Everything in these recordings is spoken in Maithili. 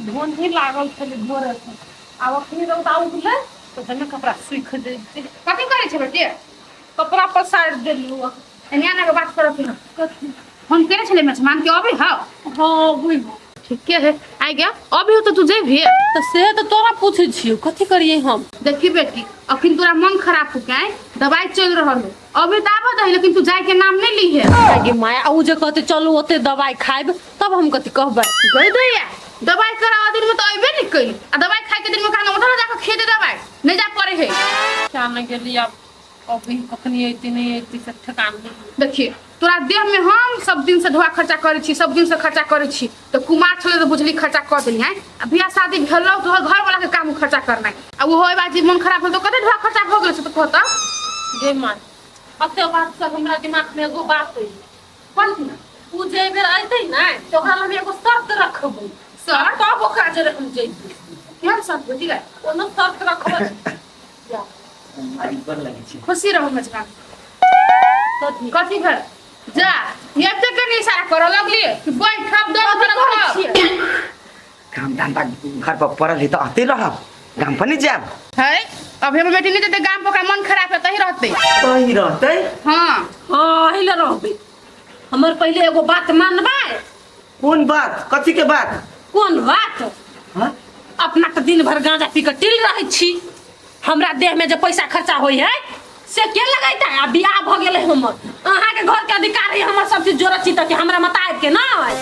धोंधी लागल छलै भोरे से, आब अखनी रौदा उगलै तऽ जने कपड़ा सुखि जैतै। कथी करै छै बेटी? कपड़ा पसारि देलहुँ। एने आना के बात करऽ के। कथी? फोन केने छलै मेहमान के, अबै हौ? हँ, अबै हौ। ठीके है, आइ गया अभी हो तऽ तू जेबही? तऽ से तऽ तोरा पूछै छियौ, कथी करियै हम? देखी बेटी, अखन तोरा मन खराब हो के दवाई चल रहल हो, अभी तऽ आबऽ दही, लेकिन तू जाय के नाम नहीं ली है। गे माय, आ उ जे कहते चलू ओते दवाई खाइब, तब हम कथी कहबै? गई दैया, दवाई करावा दिन में तो अइबे नहीं कइली, आ दवाई खाए के दिन में कहाँ उठल जाके खेते दवाई नहीं जा पड़े है। क्या नहीं गेली, आब अभी कखनी अयती नहीं अयती से ठेकान नहीं। देखिए, तोरा देह में हम सब दिन से ढोआ खर्चा करै छी, सब दिन से खर्चा करै छी, तऽ कुमार छलै तऽ बुझली खर्चा कऽ देली हैं, आ बियाह शादी भेलौ तोहर घर वाला के काम खर्चा करनाइ, आ ओहो बात जे मन खराब भेल तऽ कते ढोआ खर्चा भऽ गेल से तऽ कहता। गे माय, अते बात सब हमरा दिमाग में एगो बात अइ। कोन थी? उ जे बेर अयतै ने तऽ ओकरा लग हम एगो शर्त रखबू। शर्त? तब ओकरा जरे हम जइबै। केहन शर्त बुझी गए? कोनो शर्त रखबै। जा। बड़ लगै छै। खुशी रहू मजबा। कथी? कथी भेल? जा, ये तो कनी इशारा करऽ लगली कि बैठब दो कथी कहै छियै? काम धंधा घर पर पड़ल है तऽ अते रहब, गाम पर नहीं जायब। है, अभी हमर बेटी नहीं जेतै गाम पर, ओकरा मन खराब है तही रहतै। तही रहतै? हाँ। हाँ, एहि लए रहबै। हमर पहिले एगो बात मानबै? कोन बात? कथी के बात? कोन बात? हाँ? अपना तऽ दिन भर गांजा पी कऽ टिल रहै छी, हमरा देह में जे पैसा खर्चा होइ है से के लगैता? आ बियाह भऽ गेलै हमर, अहाँके घर के अधिकार है, हमर सब चीज जोड़ै छी तऽ हमरा मतायब के नहि?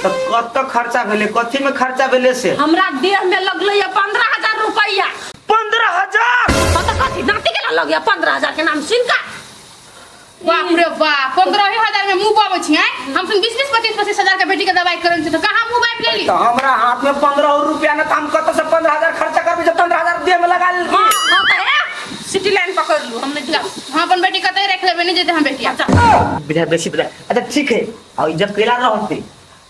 तऽ कत खर्चा भेलै, कथी में खर्चा भेलै से? हमरा देह में लगलै है 15,000 रुपैआ। 15,000? हाँ तऽ कथी नाती के लग गया 15,000 के नाम सुन का? बाप रे बाप, 15,000 में मुंह बाबै छी हैं? हम सुन 20 20 25 25 हजार के बेटी के दवाई करन छी तऽ कहाँ मुंह बाबि लेली? तऽ हमरा हाथ में 15 रुपया न, तऽ हम कतऽ से 15,000 खर्चा करबै जे 15,000 देह में लगा लेलकी? हाँ हाँ, तऽ हे सिटी लाइन पकड़ लू, हम नहीं जाब। हम अपन बेटी कतई राखि लेबै, नहीं जेतै हम बेटिया। अच्छा। बुझा बेसी बुझा। अच्छा ठीक है, और जब केला रहते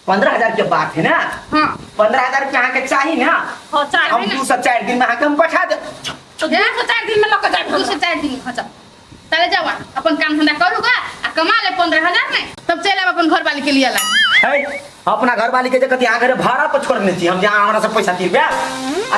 15,000 के बात है ना? हाँ। 15,000 रुपया अहाँके चाही ना? हाँ, चाही। हम 2 से 4 दिन में अहाँके हम पठा देब। तो 2 से 4 दिन में लऽ के जायब। 2 से 4 दिन में, हाँ, चल। ताले जाओ, अपन काम धंधा करूगा आ कमा ले 15,000 में, तब चल आब अपन घर वाली के लिए ला। है, अपना घर वाली के जे कथी अहाँ घरे भाड़ा पर छोड़ने छी हम, जे अहाँ हमरा से पैसा तीर आ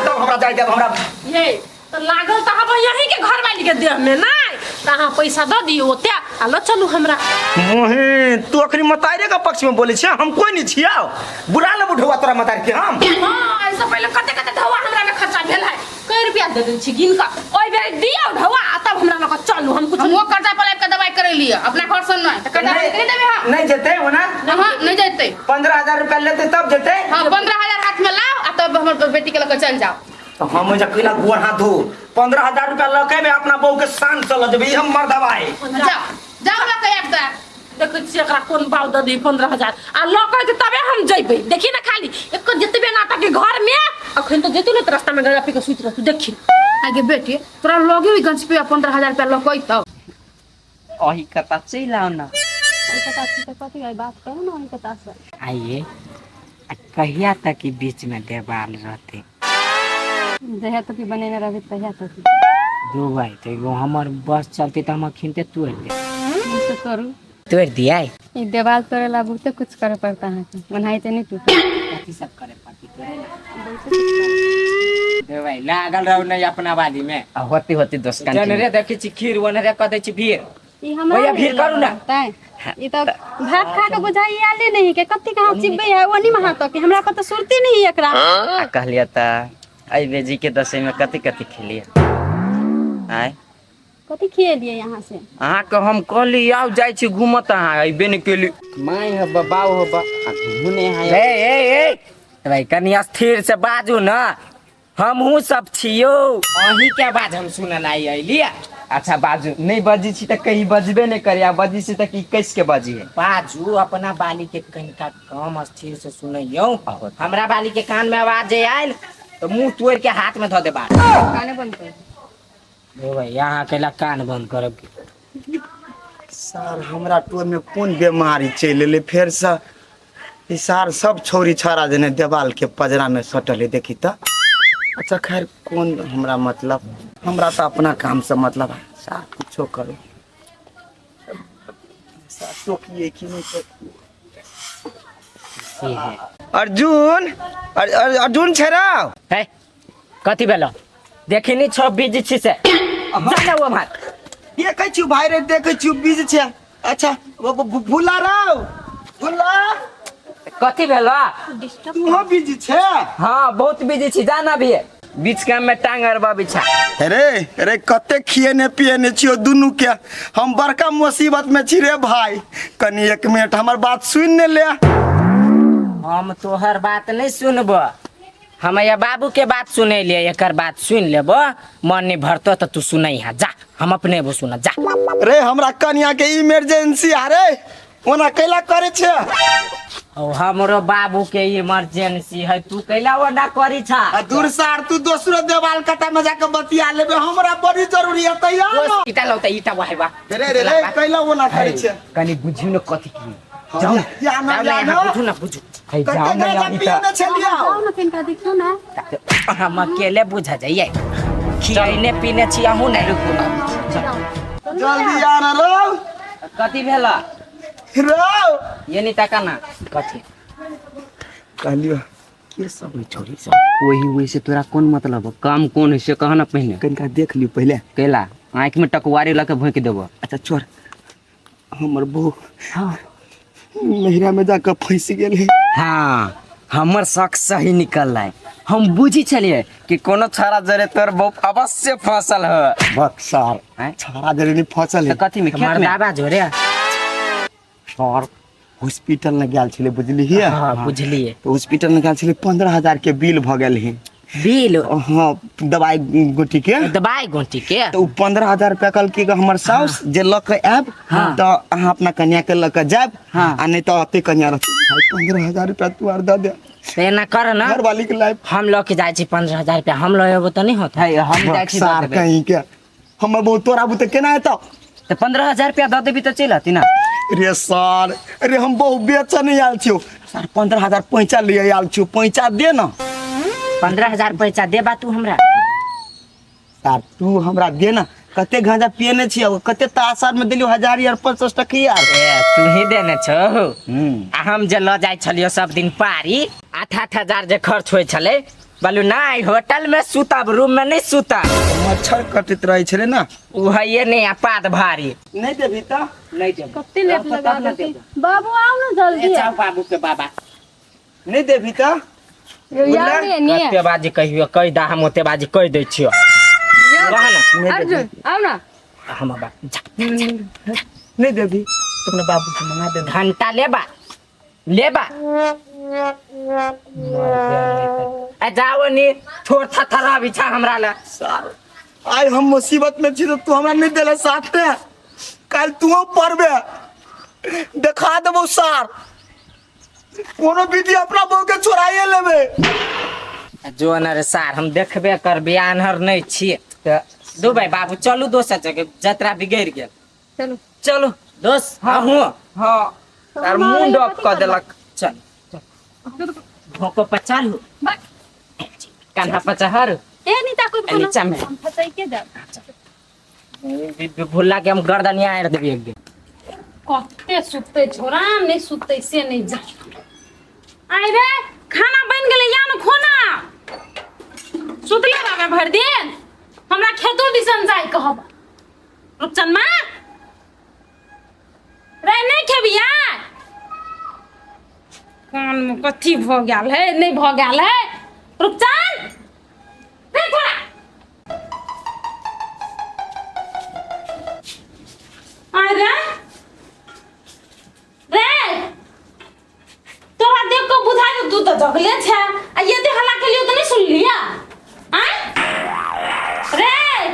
तब हमरा जाय देब हमरा। ये तो लागल तऽ हम यहीं के घर वाली के देह में नहीं, तऽ अहाँ पैसा दऽ दियौ ओते आ लऽ चलू हमरा। मोहे, तू अखनी मतारे के पक्ष में बोले छियै, हम कोई नहीं छियौ, बुला ले बुढ़वा तोरा मतार के हम। हाँ, ऐसे पहले कते कते ढौआ हमरा में खर्चा भेल है, कै रुपया दे दै छी गिन कऽ, ओहि बेर दियौ ढौआ आ तब हमरा लऽ कऽ चलू। हम कुछ हम वो कर्जा पर लाबि के दवाई करे लिए अपना घर से नहीं, तऽ कर्जा पर नहीं देबै हम। नहीं जेतै ओना? हाँ, नहीं जेतै। 15,000 रुपया लेतै तब जेतै? हाँ, 15,000 हाथ में लाओ आ तब हमर बेटी के लऽ कऽ चल जाओ। तो हम जे कैला गोर हाथ धो 15,000 रुपया लऽ के अपना बहू के शान से लऽ जेबै, ई हम मर्दवा है। जाओ जाओ लऽ के आबि तऽ। देखै छियै एकरा कोन बाउ दऽ दी 15,000 आ लऽ के अयतै तबे हम जइबै। देखी ने खाली एक जतबे नाटक के घर में अखन तऽ जेतौ ने तऽ रास्ता में गजा पी के सुति रहतौ। देखी। आगे बेटी, तोरा लगे भी गंज पे 15,000 रुपया लऽ के अयतौ? अही कता चलि आउ ना। अही कता छी तऽ कथी है बात कहू ने अही कता से। आइए, आ कहिया तक ई बीच में देवाल रहते? जहिया तक ई बनेने रहबै तहिया तक। दू भाई तो एगो हमर बस चलते तऽ हम अखिनते तोड़ि देब। से तोड़ू। तोड़ि दियै? ई देवाल तोड़े ला बहुते कुछ करे पड़ता अहाँके, ओनाहिते नहि टूटत। कथी सब करे पड़तै तोड़े ला? दू भाई लागल रहू नहीं अपना बाली में। आ होती होती दोस्त जनरे देखै छी खीर ओनरे कऽ दै छी भीड़। ई हमरा भैया, नहि भीड़ करू ना। लगतै। ई तऽ भात खा के बुझाइ आले नहीं के कथी कहाँ चिबे है ओनी महा तक हमरा को तऽ सुरती नहीं एकरा। आ कहलियै तऽ एहि बेजी के दशे में कथी कथी खेलियै आय? कथी खिएलियै यहाँ से? अहाँके हम कहली आउ जाइ छी घूमत, अहाँ अयबे नहि केली। माय हबा बाउ हबा आ घूमू नहि अहाँ। ए ए ए भाई कनि स्थिर से बाजू ना, हमहूँ सब छियौ। अहीं के आवाज हम सुनल आई अयली। अच्छा बाजू, नहीं बजी छी तऽ कहीं बजबे नहीं करे, आ बजी छी तऽ की कस के बजी है? बाजू अपना बाली के कनिका कम स्थिर से सुनैयौ, हमरा बाली के कान में आवाज जे आयल तऽ मुंह तोड़ के हाथ में धऽ देबा। काने बंद कर। ओ भाई अहाँ कैला कान बंद करब? सार हमरा टोल में कोन बीमारी चलि एलै फेर से? ई सार सब छौरी छाड़ा जेने देवाल के पजरा में सटल है, देखी तऽ। अच्छा खैर कोन हमरा मतलब, हमरा तऽ अपना काम से मतलब है। सार कुछो करू, सार टोकिए कि नहीं टोकिए? से है। अर्जुन, अर्जुन छै रौ। है कथी भेलो देखी नहीं छो बिजी छी से जा ना उम्हर। देखै छियौ भाई रे, देखै छियौ बिजी छै। अच्छा भूला रौ, भूला। कथी भेलो? तूहो बिजी छै? हाँ बहुत बिजी छी, जा ना भी बीच काम में टांग अरबा बिछा। अरे अरे कते खिएने पिएने छियौ दुनू के, हम बड़का मुसीबत में छी रे भाई। कनी एक मिनट हमर बात सुन ने ले। हम तोहर बात नहीं सुनब, हम या बाबू के बात सुने ले, एकर बात सुन लेब, मन नहीं भरतो तो तू सुनई हा, जा हम अपने वो सुन जा। रे हमरा कनिया के इमरजेंसी आ रे, ओना कैला करे छे? ओ हमरो बाबू के इमरजेंसी है, तू कैला ओना करी छा? आ दूर सार तू दोसरो देवाल कटा में जाके बतिया लेबे, हमरा बड़ी जरूरी है तैयार न। ईटा लौता ईटा वाह वाह। रे रे रे कैला ओना करे छे? कनी बुझियो न कथी की। जाओ या ना जाओ या ना, ना बुझू ना बुझू। है कते जाओ ना गांजा यार पियने छलियै? जाओ ना तिनका देखियो ना। हम अकेले बुझा जाइए, खियाने पीने छी अहूँ नहीं रुकू। जल्दी आ ना रो। कथी भेला रो? ये नहीं तका ना कथी कहलियो के सब है छोरी सब? वही वही से तोरा कौन मतलब है? काम कौन है से कह ना पहिने। कनिका देख लियो पहले। कैला आँख में टकवारी लके भोंक देबो। अच्छा छोड़, हमर बहू हाँ नैहरा में जाकर फंस गेल है। हाँ हमर शक सही निकल है, हम बुझी छलिए कि कोनो छाड़ा जरे तोर बहू अवश्य फसल है। बक्सार आँय? छाड़ा जरे नहीं फसल है। तऽ कथी में खेत में? मर्दाबा जोरे सर हॉस्पिटल में गेल छलै बुझलियै? हाँ बुझलिए। तो हॉस्पिटल में गेल छलै, 15,000 के बिल भ गेल है। बिल? हाँ दवाई गोटी के। दवाई गोटी के? तो उ 15,000 रुपया कहलकै कि हमर साउस जे लऽ के आयब तऽ अहाँ अपना कन्या के लऽ के जायब, आ नहीं तऽ अते कन्या रहत। भाई 15,000 रुपया तू आर दऽ दे। तऽ एना कर ना, घरवाली के लाइफ। हम लऽ के जाइ छी 15,000 रुपया, हम लऽ अयबो तऽ नहीं होत। है हम जाइ छी दऽ सार देबै। कहीं के हमर बहुत तोरा बुते केना हेतौ? तऽ 15,000 रुपया दऽ देबी तऽ चलि अती ना। रे सर रे हम बहु बेचऽ नहीं आयल छियौ सर, 15,000 पैंचा लिए आयल छियौ, पैंचा दे ना। 15,000 पैसा देबा तू हमरा? सर तू हमरा दे ना, कते गांजा पियने छियौ, कते तासार में देलियौ 1000 यार 50 टकिया। ए तू ही देने छौ। आ हम जे लऽ जाइ छलियौ सब दिन पारी, 8-8 हजार जे खर्च होइ छलै, बोलू नहीं होटल में सुतब, रूम में नहीं सुतब। मच्छर कटैत रहै छलै ना। उ हइए नहीं, आपात भारी। नहीं देबी तऽ? नहीं देबी। कते लेट लगा देलकै। बाबू आओ ना जल्दी। जाओ बाबू के बाबा। नहीं देबी तऽ? कते बाजी कहियो कहि दा, हम ओते बाजी कहि दै छियो। रह ना अर्जुन आओ ना। हम बाबा जा। नहीं देबी तो अपने बाबू से मंगा दे। घंटा लेबा लेबा ए जाओ नी, थोड़ थथरा बिछा हमरा ला। सार आइ हम मुसीबत में छी तो तू हमरा नहीं देले साथ में, काल तू पड़बे देखा देबो सार, कोनो विधि अपना बहू के छोड़ाइए लेबे। जो न रे सार हम देखबे करबे, आन्हर नहीं छियै। तऽ दुबई बाबू चलू दोसर जगह, जतरा बिगड़ि गेल। चलू चलू दोस्त। हाँ हाँ तार मुंड ऑफ कऽ देलक। चल भोको पर चलू, कान्हा पर चढ़ू। ए नीता कूद ए, नीचा में। हम फसै के जाब। भुल्ला के हम गर्दनिया आड़ि देबी एक दिन। कते सुतते छोरा, नहीं सुतते से नहीं जा। आइ रे खाना बन गेलै या न खोना सुतले रहबे भरि दिन, हमरा खेतो दिसन जाय कहब। रुपचन माँ रे नहीं खेबी यार? कान में कथी भ गेल है, नहीं भ गेल है रुपचन रे थोड़ा। अरे रे तोरा देख के बुझाइ तू तो जगले छे, आ ये देख हल्ला के लिए तो नहीं सुन लिया? आय रे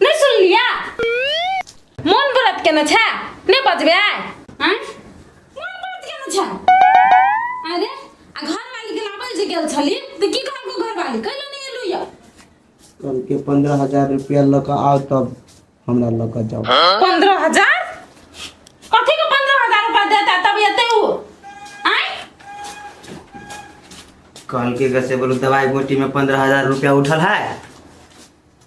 नहीं सुन लिया? मन व्रत केने छे नहीं बजबे आय? आय मन व्रत केने छे? अरे आ घर वाली के लाबल जे गेल छली त की कहलको घर वाली कैला नहीं एलु या? कल के 15,000 रुपया लऽ कऽ आउ तब हमरा लऽ कऽ जाउ। 15,000 कथी के 15,000 रुपया देता तब एते उ? आय कहलकै से बोलू दवाई गोटी में 15,000 रुपया उठल है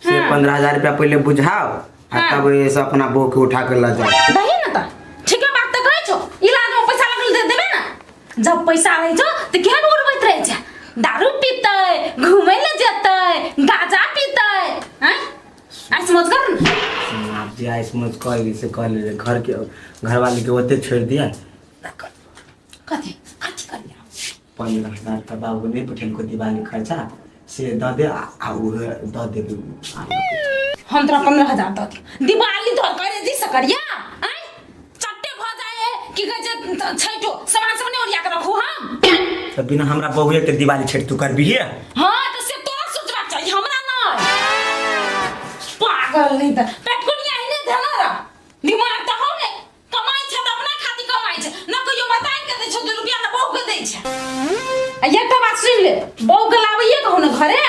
से 15,000 रुपया पहले बुझाओ आ तब ये सब अपना बहू के उठा के लऽ जाओ। दही ना त ठीके बात त कहै छौ, इलाज में पैसा लगल दे देबे ना, जब पैसा रहै छौ दारू पीतै घूमे ले जेतै गांजा पीतै हैं ऐस मौज कर न। आप जे आइस मौज कर से कह ले घर के घरवाली के ओते छोड़ दिया। कथी कथी करिया? 15,000 तऽ बाबू नहि पठेलको दिवाली खर्चा से दऽ दे आ उहे दऽ देबै। हम तोरा 15,000 दऽ दियौ दिवाली तोहर करे जी सकरिया आँय चट्टे भऽ जाए की कहै छै छठो सामान सब नहि ओरिया के रखू हम। तऽ बिना हमरा बहुए के दिवाली छठि तू करबिही? हाँ तऽ से तोरा सोचबाक चाही हमरा नहि। पागल नहीं तऽ पेटकुनिया ही नहि धेने रह दिमाग तऽ हौ ने कमाइ छै तऽ अपना खातिर कमाइ छै न कहियो बताइ के दै छै 2 रुपया न बहू के दै छै। आ एकटा बात सुनि ले बहू के लाबैये कहू ने घरे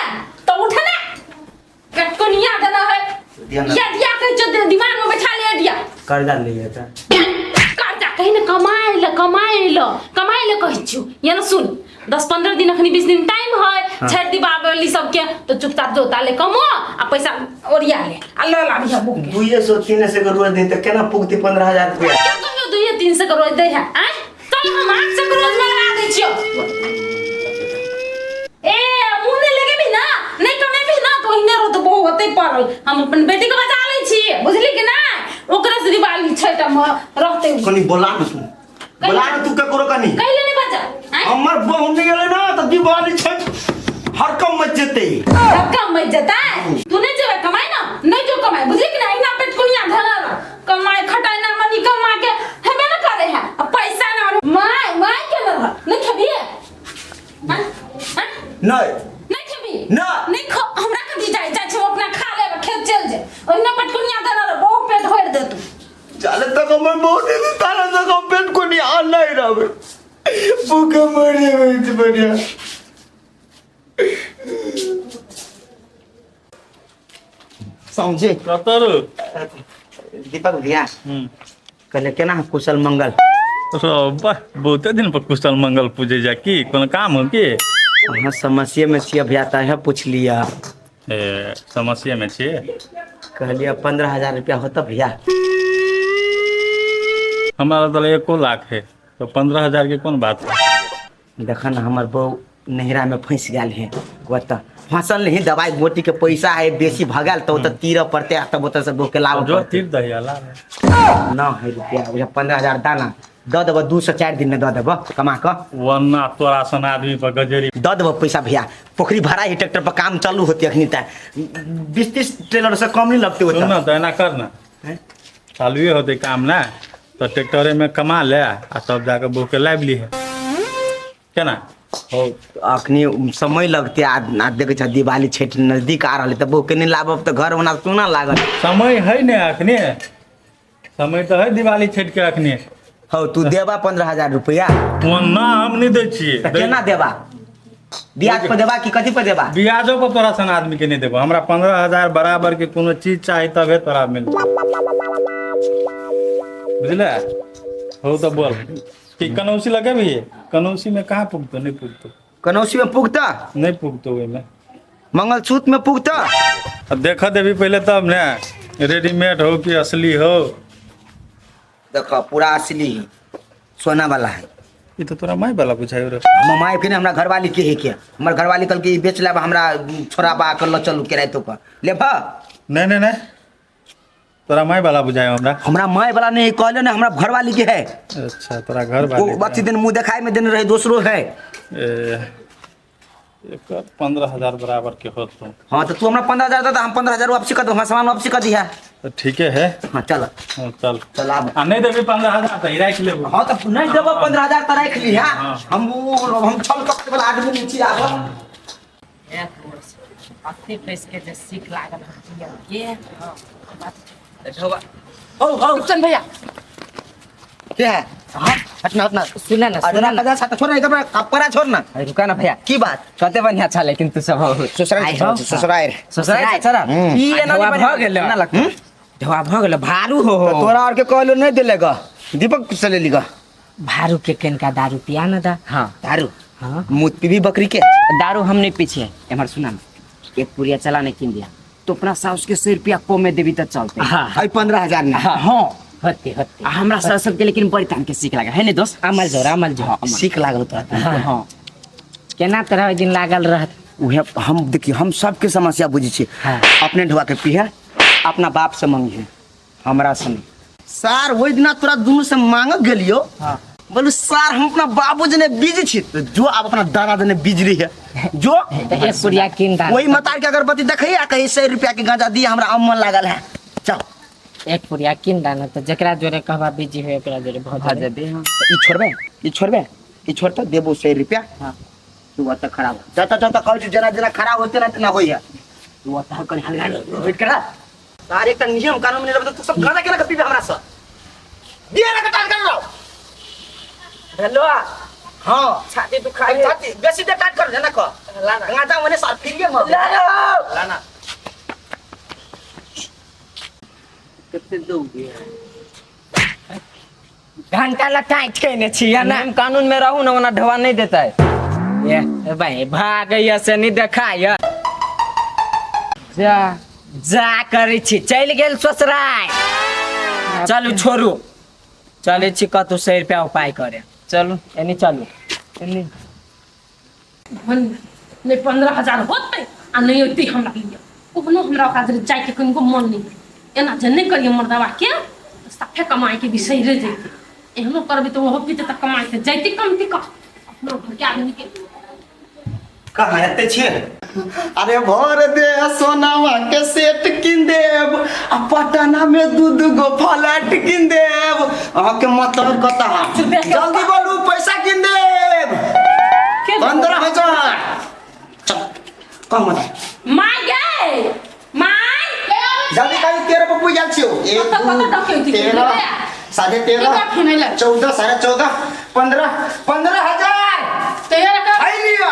तऽ उठ ने पेटकुनिया देना है दिया ना। या दिया कहै छौ दिमाग में बैठा ले दिया। कर्जा ले तऽ कर्जा कहीं ने कमाइ ले कमाइ ले कमाइ ले कहै छियौ या न सुन 10-15 दिन अखनी 20 दिन टाइम है छठि दीपावली सबके तो चुपचाप जोता ले कमो आ पैसा ओरिया ले आ ल लाबिह बहू के। 200-300 के रोज दे तऽ केना पुगतै 15,000 रुपया? क्या कहियो 200-300 के रोज दै है आँय चल हम 800 के रोज में लगा दै छियौ। ए मुँह नहि लगेबही ना नहि कमेबही ना तो ओहिने रहतौ बहू होतै पड़ल हम अपन बेटी के बचा लै छी बुझली कि नहि ओकरे से दिवाली छठि मे रहतै। कनी बोला न तू बोला न तू ककरो कनी कैले नहि बचा आँय? हमर बहू नहि गेलै ना तऽ दिवाली छठि हरकम मच जेतै। हरकम मच जेतै तू नहि जेबै कमाइ ना नहि जो कमाइ बुझली कि नहि इना पेट कुनिया धरल रह। कमाइ खटाइ ना मनी कमा के हेबे ना करे है आ पैसा ना my my के ना रह नहि खेबी हाँ? हाँ? नहि नहि खेबी ना। नहि खो हमरा कथी जाइ जाइ छै अपना खा लेब खेत चलि जाए ओहिना पेट कुनिया धरल रह, बहुत पेट भरि देतौ। जाले तक हमर बहू नहीं तारा तक हम पेट को नहीं आ नहीं रहबे भूखे मर जेबै से बढ़िया। समझे कतऽ रो? दीपक भैया कहले केना कुशल मंगल? वाह बहुते दिन पर कुशल मंगल पूजे जा की कोनो काम हो की? अहाँ समस्या में छियै भैया तहे पूछ लिया। ए समस्या में छियै? कहलियै 15,000 रुपया होता भैया? हमरा तऽ 1 लाख है तो 15,000 के कोन बात है? देखा ना हमर बहू नहिरा में फंस गेल है ओतऽ फंसल नहीं दवाई गोटी के पैसा है बेसी भगल तो ओतऽ तीर पड़ते आ तब ओतऽ से बहू के लाबऽ जो पड़तै। तीर दही ला ना है रुपया बुझा 15,000 दाना दऽ देबऽ 2 से 4 दिन में दऽ देबऽ कमा कऽ। वरना तोरा सन आदमी पर गजेरी दऽ देबऽ पैसा भैया। पोखरी भरा है ट्रैक्टर पर काम चालू होती अखनी तक 20-30 ट्रेलर से कम नहीं लगते सुन ओतऽ। ना तो एना कर ना चालुए होते काम ना तो ट्रैक्टरे में कमा ले आ तब जाके बहू के लाबि लीहे केना? हो अखनी समय लगते आ देखै छ दिवाली छठि नजदीक आ रहल है तऽ बहू के नहीं लाबब तऽ घर ओना सुना लागत। समय है ने अखनी समय तऽ है दिवाली छठि के अखनी। हौ तू देबा 15,000 रुपया? ओना हम नहीं दै छियै। तऽ केना देबा? ब्याज पर देबा कि कथी पर देबा? ब्याजो पर तोरा सन आदमी के नहीं देबो हमरा 15,000 बराबर के कोनो चीज चाही तबे तोरा मिलतै बुझले? हो तो बोल कि कनौसी लगेबही? कनौसी में कहाँ पुगतो? नहीं पुगतो। कनौसी में पुगता? नहीं पुगतो ओहिमे। मंगलसूत्र में पुगता? अब देख देबी पहले तब ने रेडीमेड हो कि असली हो। देखो पूरा असली है सोना वाला है। ई तो तोरा माय वाला बुझाइ रे। हमर माय के हमरा घरवाली के है के हमर घरवाली कहल कि बेच लेब हमरा छोरा बा के ल चलू किराया पर लेब? नहीं नहीं नहीं तोरा माय वाला बुझाइ हमरा। हमरा माय वाला नहीं कहले ने हमरा घरवाली के है। अच्छा तोरा घर वाली वो बच्ची दिन मुंह देखाई में दिन रहे दोसरो है। एकर 15,000 बराबर के होतो। हाँ तो तू हमरा 15,000 दे हम 15,000 वापसी कर दो हमरा सामान वापसी कर दिया। तो ठीके है। हाँ चल। हाँ चल चल आब। आ नहीं देबी 15,000 तो राखि लेबो। हाँ तो नहीं देबो 15,000 तो राखि ली। हाँ हम हम छल कपट वाला आदमी नहीं छी आब। अति पैस के जे सीख लागल के ढोबा हो हो रुपचंद भैया क्या है? हाँ हटना हटना सुना ना अरे सुना ना कदा साथ छोड़ ना इधर कपड़ा छोड़ ना। अरे रुका ना भैया। की बात? कते बढ़िया छा लेकिन तू सब हो ससुराल ससुराल ससुराल छा ई एना ढोआ भ गेल ना लगता ढोआ भ गेल भारू हो तो तोरा और के कहलो नहीं दिलेगा दीपक से ले लीगा। भारू के केनका दारू पिया ना दा। हाँ दारू हाँ मुँह पीबी बकरी के दारू हम नहीं पीछे एमहर सुना ना एक पुड़िया चला नहीं किन दिया तो अपना साउस के 100 रुपया कम में देबी त चलते। हाँ अरे 15,000 ना। हाँ होते होते। आ हमरा साउस सबके लेकिन बड़ी तान के सीख लागल है ने दोस्त? अमल जोर अमल जोर सीख लागल तोरा। हाँ। केना तोरा ओहि दिन लागल रहत उहे हम देखिए हम सबके समस्या बुझै छियै। हाँ। अपने ढुआ के पीहे, अपना बाप से मंगिहे, हमरा से नहीं। सार ओहि दिना तोरा दुनू से मांग गेलियो। हाँ। बोलू सार हम अपना बाबू जने बिजी छी तो जो आप अपना दादा जने बिजी रही है जो तऽ एक पुड़िया कीन दा वही मतार के अगरबत्ती देखैया आ कही 100 रुपया के गांजा दिए हमरा अमन लागल है। चल एक पुड़िया कीन दा ना तऽ जकरा जोरे कहबा बिजी होय ओकरा जोरे भऽ भऽ जेबै। जेबै। हाँ। ई छोड़बे, ई छोड़बे, ई छोड़ते देबो 100 रुपया। हाँ। तू ओतऽ खराब जतऽ जतऽ कहै छी जेना जेना खराब होते ना तेना होइए। तू ओतऽ कनि हल्का वेट करा। तार एकटा नियम कानून नहि रहबै तऽ तू सब गाना केना के पीबे हमरा से? दिए ना के टाइट कर लो। हेलो। हाँ। छाती दुखाइ छाती बेसी देर टाइट कर ना कह। लाना। गांजा मने सार फिरिए म। लाना। लाना। कते दोगे? घंटा ला टाइट केने छियै ना। नियम कानून में रहू ना, ओना ढवा नहीं देता है। ए भाई भागैया से नहीं देखाय। जा जा करै छी चलि गेल ससुराल। चलू छोड़ू, चलै छी कतौ 100 रुपया उपाय करे। चलू एनी चलू। एनी। नहीं 15,000 होतै आ नहीं होतै हमरा लिए। ओहनो हमरा ओकरा जरे जाइके कनिको मन नहीं। एना जे नहीं करियै मर्दवा के तऽ साफे कमाइ के बिसैरे जैतै। एहनो करबै तऽ ओहो पीतै तऽ कमाइ के जैतै कमती कऽ अपना घरके आदमी के। कहाँ एते छियै? अरे भर दे सोनावा के सेट कीन देब आ पटना में दू दू गो फ्लैट कीन देब। अहाँ के मतलब कतऽ? जल्दी बोलू पैसा कीन देब। 15,000। चल कह मत। माय गे my जल्दी कही 13 पर पुजि गेल छियौ। एक, कतऽ दू, कतऽ डकैती 13, 13.5, 14, 14.5, 15, 15,000। तेरह का खाइ लिअ।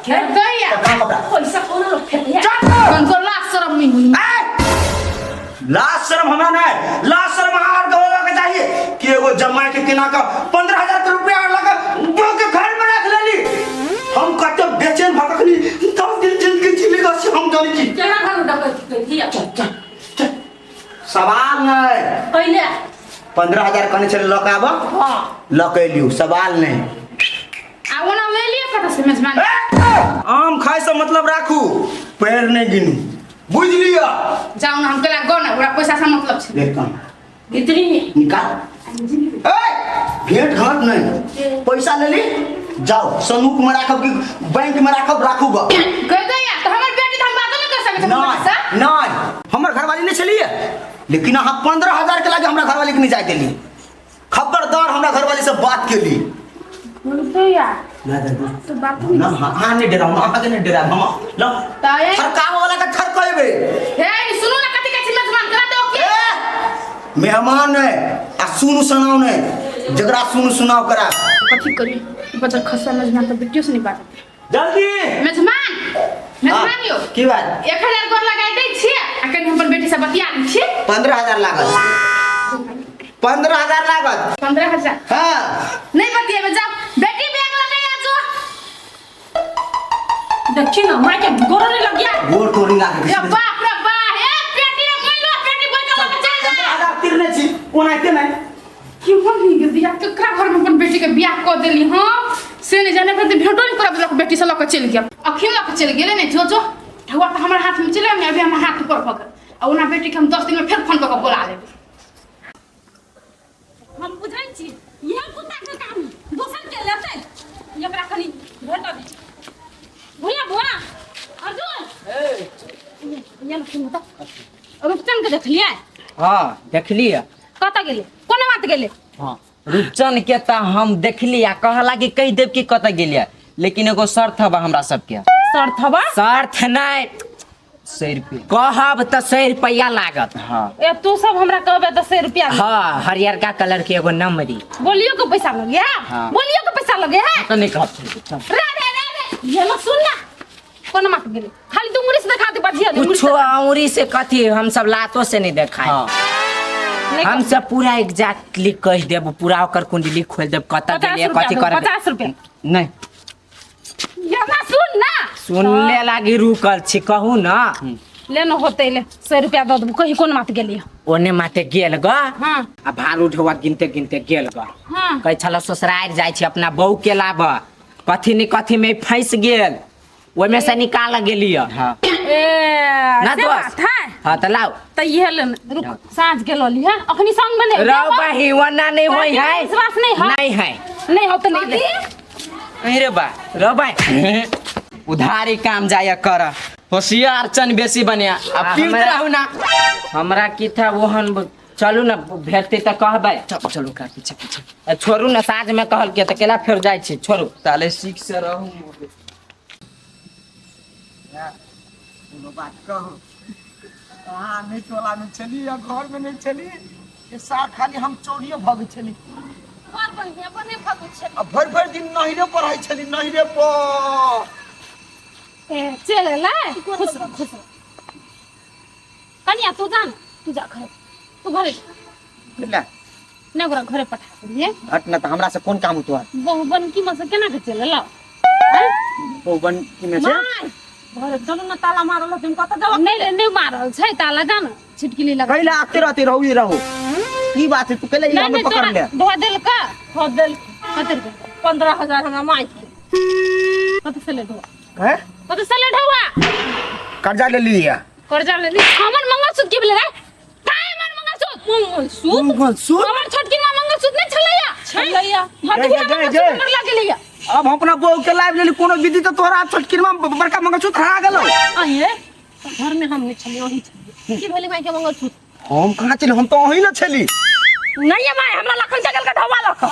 दैया। कहाँ कपड़ा? पैसा कोना लोग फेंकैया? कनको लाज शरम नहीं हुई। लाज शरम हमरा नहीं, लाज शरम अहाँ आर के होबा के चाहिए कि एगो जमाई के किना के 15,000 के रुपया लगा बो के घर में रख लेली। हम कते बेचैन भऽ कखनी 10 दिन जिंदगी जीली गो से हम जानी छी। केना घर में डकैती कैली? चल, चल, चल। सवाल नहीं। पहिले 15,000 कहने छलै लऽ के आबऽ। हाँ। लऽ के एलियौ, सवाल नहीं। आ ओना ले लिअ कतऽ से मेजबान? आम खाय से मतलब राखू, पैर नहीं गिनू, बुझ लिअ। जाउ ना हम केला गो ना, ओकरा पैसा से मतलब छै। देख कहाँ। भीतरी में। निकाल। ए, भेंट घाट नहीं, पैसा ले ली जाओ संदूक में राखब कि बैंक में राखब, राखू ग। कह दैया तऽ हमर बेटी तऽ हम बातो नहीं कर सकै छी नहीं, पैसा। नहीं, हमर घरवाली नहीं छलिए, लेकिन अहाँ 15,000 के लागे हमरा घरवाली के नहीं जाय देली। खबरदार हमरा घरवाली से बात केली। दैया। ना दादी। तो बात नहीं। ना, हाँ, हाँ, नहीं डराऊ, अहाँ के नहीं डराऊ, हम लो। ताए। थरकाव वाला के थरकेबे। हे, सुनू ना कथी कहै छी मेजबान, करा दो की? ए, मेहमान है आ सुनु सुनाओ नहीं, जकरा सुनु सुनाओ करा। कथी करी? बचल खसा मेजबान तऽ बेटियो से नहीं बात। जल्दी। मेजबान, मेजबान यो। की बात? 1,000 गोर लगाई दै छियै आ कनि हम अपन बेटी से बतिया लै छियै। 15,000 लागत। 15,000 लागत। 15,000। हाँ। नहीं बतिएबे, जाओ बेटी बैग लगाइया जो। देखी ना माय के गोर नहीं लग गया। गोर तोड़ नहीं लागत। या बाप रे बाप, ए बेटी रे मोइलो बेटी बैग लगा चल जा। 15,000 तीरने छी, ओनाहिते नहीं। क्यों नहीं गेल बियाह? केकरा घर में अपन बेटी के बियाह कऽ देली? हाँ से नहीं जाने फिर भेंटो नहीं करब देलक, बेटी से लऽ कऽ चलि गेल। अखियो लऽ कऽ चलि गेलै ने। जो जो ढौआ तऽ हमर हाथ में चलि गेल, अभी हमर हाथ ऊपर भऽ गेल। आ ओना बेटी के हम 10 दिन में फेर फोन कऽ कऽ बोला लेबै। हम बुझै छी इएह कुत्ता के काम दोसर के लेतै। एकरा कनि भेटऽ दे। भैया बुआ अर्जुन ए ये ना सुनू तऽ रूपचन के देखलियै? हाँ देखलियै। कतऽ गेलै? कोना बात गेलै? हाँ रूपचन के तऽ हम देखली आ कहला कि कहि देब कि कतऽ गेलियै, लेकिन एगो शर्त हबा हमरा सबके। शर्त हबा? शर्त नहि, 100 रुपया। कहब तऽ 100 रुपया लागत। हाँ। ए तू सब हमरा कहबे तऽ 100 रुपया। हाँ हरियरका कलर के एगो नंबरी। बोलियो के पैसा लगे है? हाँ। बोलियो के पैसा लगे है? तऽ नहि कहब। रे रे रे रे ये ना सुन ना कोन मात गेलै? खाली तू उंगली से देखा दे बजिया दे, उंगली से कुछो अंगुरी से कथी, हम सब लातो से नहीं देखाए। हाँ। नहीं हम सब पूरा एग्जैक्टली कह देब, पूरा ओकर कुंडली खोल देब कतऽ 50 गेलियै रुपया कथी दो, करबै। 50 रुपया। नहीं। ये ना सुन ना। सुनले लागी रुकल छी, कहू ना। ले न होतै ले 100 रुपया दऽ देबो। कही कोन मात गेलियै? ओने माते गेल ग। हाँ। आ भारू ढौआ गिनते गिनते गेल ग। हाँ। कहै छल ससुरारि जाइ छी अपना बहू के लाबऽ। कथी ने कथी में फंस गेल ओहिमे से निकाल गेलियै। हाँ। ए ना से दोस्त। बात है। हाँ तऽ लाउ। तऽ इहे ले रुक, साँझ के लऽ लिहे, अखनी संग में नहीं रौ बही, ओना नहीं होई है। विश्वास नहीं है। नहीं है। नहीं हो तो नहीं ले। अरे बा रौ बा, उधारी काम जाय कर, होशियार चन बेसी बनिया आ पीत रहू ना। हमरा की था ओहन चलू ना, भेटतै तऽ कहबै। चल चलू का पीछे पीछे। छोड़ू ना, साँझ में कहल के तऽ केला फेर जाइ छी, छोड़ू। ताले सीख से रहू। कोनो बात कहू, अहाँ नहि टोला में छली या घर में नहीं छली, ये सार खाली हम चोरिए भगै छली आ भरि भरि दिन नहिरे पर रहै छली, नहिरे पर। ए चल ला, खुश रह, खुश रह। कनिया तू जा ना, तू जा घरे, तू घरे जा। ले। नहि ओकरा घरे पठा दिए। हट ना, तऽ हमरा से कोन काम होतो? बहु बन की मसे केना के चल ला? बहु बन की में से माय घरे चलू ना, ताला मारल हथिन, कतऽ जाब? नहीं नहीं मारल छै ताला, जा ना, छिटकिली लगा। कैला आते रहते रहू, ये रहू की बात है? तू कैला नहीं हमें नहीं पकड़ तोरा ले। धो देलका? हो देल। कते रुपया? 15,000 हमरा माय के। कते से ले ढोआ? हैं? कते से ले ढोआ? कर्जा ले लिया। कर्जा ले ली। हमर मंगलसूत्र के भेलै रे? काहे हमर मंगलसूत्र? मंगलसूत्र? मंगलसूत्र? हमर छोटकी मां मंगलसूत्र नहीं छलैया? छलैया। हां, गे, तऽ गे, गे, मंगलसूत्र गे। हमर लागेलैया। अब हम अपना बहू के लाइव लेली कोनो विधि तो तोहरा छोटकी मां बड़का मंगलसूत्र हरा गेलो। आये घर में हम नहीं छलियै, ओही छलियै। की भेलै माय के मंगलसूत्र? हम कहाँ छली? हम तो अहीं न छली। नहीं ये माय हमरा लखन जगल के ढोआ लख।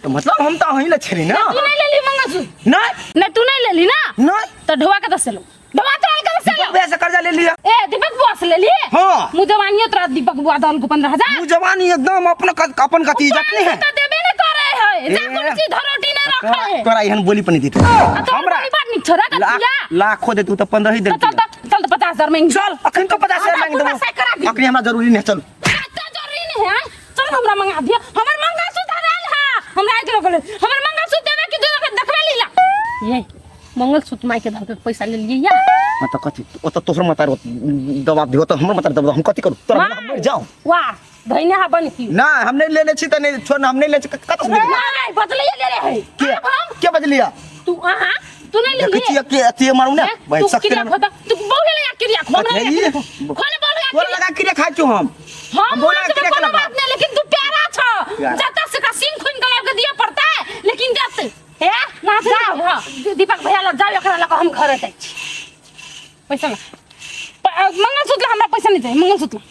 तो मतलब हम तो अहीं न छली ना। तू नहीं लेली मंगलसूत्र? नहीं। नहीं तू नहीं लेली ना? नहीं। तो ढोआ के दस लो, ढोआ तोरा के दस लो। भैया से कर्जा ले लिया। ए दीपक बुआ से ले लिए? हाँ। मुँह जवानी तोरा दीपक बुआ दल को 15,000। मुँह जवानी एकदम अपन अपन गति जतनी है। तो देबे नहीं करे है, जा ए। कोनो चीज धरोटी नहीं रखे है। तोरा एहन बोली पनी देते। आ तोहर हमरा बोली बात नीक छोड़ा लाख कतिया। लाखो दे तू तो 15 ही दे। तो चल तो चल तो 50,000 में चल अखन तो 50,000 हमरा मांग पूरा देबो। सही करा दी। अखनी हमरा जरूरी नहीं, चल। कत्ते जरूरी नहीं है, चल हमरा मंगा दिया। हमर मंगलसूत्र हराल है, हमरा आइ गेलो हमर मंगलसूत्र देबे कि दू देखबे लीला। ये मंगलसूत्र माय के धर के पैसा ले लिए या? हाँ तो कथी ओ तो तोहर मतार दबाब दियो, तो हमर मतार दबाब, हम कथी करू? तोरा बिना हम मर जाऊं। वाह धैने हा बन की। ना हम नहीं लेने छी त नहीं छोड़ ना, हम नहीं लेने छी, कत से लेने? नहीं बदलिए ले रे है। के अब हम के बदलिया? तू अहाँ तू नहीं ले देखै लिए। छियै के अथी मारू ना ए, भाई तू सख्त क्रिया खोता, तू बोले लगा क्रिया खो, हमरा कथी? लगा क्रिया खो। खोले बोले लगा तोरा क्रिया। लगा क्रिया खाइ छियौ हम। हम बोले बोले क्रिया कोनो लगा। बात नहीं, लेकिन तू प्यारा छ। प्यारा। जब तक से का सिंह खून के लाके दिया पड़ता है, लेकिन जब हे ना जाओ। हां दीपक भैया लग जाओ, एकरा लगा हम घर जाइ छी। पैसा ला। मंगलसूत्र ला, हमरा पैसा नहीं चाहिए, मंगलसूत्र ला।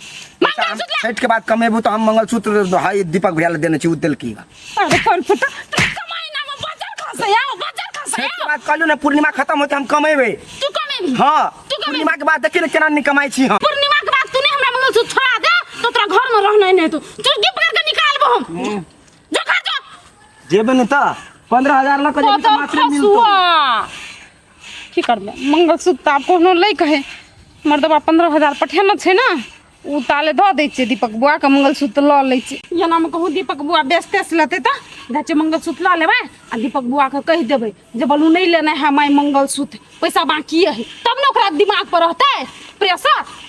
मंगलसूत्र ला। छठ के बाद कमेबू तो हम मंगलसूत्र हाई दीपक भैया ला देने छी, उ देलकी। अरे कौन पुता तू कमाई ना में बाजार खसे आओ, बाजार खसे छठ के आओ। बाद कहलू ना पूर्णिमा खत्म होते हम कमेबे। तू कमेबी? हाँ। तू कमेबी? पूर्णिमा के बाद देखी ना केना नहीं कमाई छी हम। पूर्णिमा के बाद तू नहीं हमरा मंगलसूत्र छोड़ा दे तो तोरा घर में रहना नहीं, तू चुटकी पकड़ के निकालबो हम। जो घर जो। जेबे नहीं तो 15,000 लऽ के जेबी तऽ तो मात्रे मिलतौ। खसुआ की करबै मंगलसूत्र आब कोनो लै के है, मर्दबा 15,000 पठेने छै ने, उ ताले दऽ दै छियै दीपक बुआ के, मंगलसूत्र लऽ लै छियै। एनामे कहूँ दीपक बुआ बेचते से लेतै तऽ जाइ छियै मंगलसूत्र लऽ लेबै आ दीपक बुआ के कहि देबै जे बोलू नहीं लेना है माय मंगलसूत्र, पैसा बाकी है, तब ने ओकरा दिमाग पर रहतै प्रेशर।